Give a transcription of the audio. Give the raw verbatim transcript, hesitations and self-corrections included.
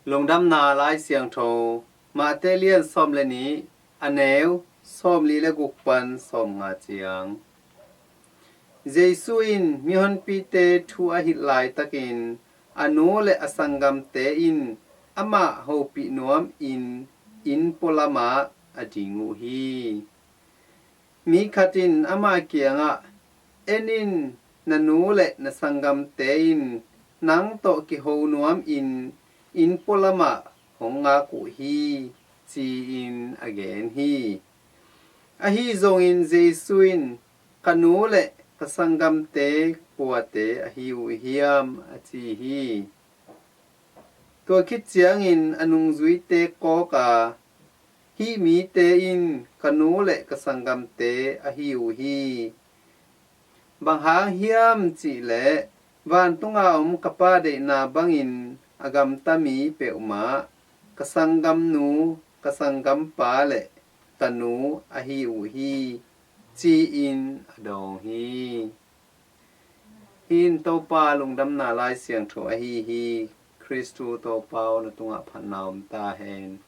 Lungdamna Lai Siangtho, Mate lian sawm le nih, a neu sawmli le guk pan sawmnga ciang. Jesu in mihonpite thu a hilh laitakin a nu le a sanggamte in amah hopih nuamin inn pualamah a ding uh hi. Mi khat in ama kiangah, "En in, na nu le na sanggamte in nang tawh kiho nuamin inn pualamah hong ngak uh hi," ci-in a gen hi. Ahi zongin Jesu in, "Ka nu le ka sanggamte kuate ahi uh hiam?" a ci hi. Tua khit ciangin a nungzuite kawk a, "Hih mite in ka nu le ka sanggamte ahi uh hi. Bang hang hiam cihleh vantunga om ka Pa deihna bangin a gamta mi peuhmah ka sanggamnu, ka sanggampa le ka nu ahi uh hi," ci-in a dawng hi. Hih in Topa Lungdamna Lai Siangtho ahi hi. Khristu Topa aw, na tungah phatna om ta hen.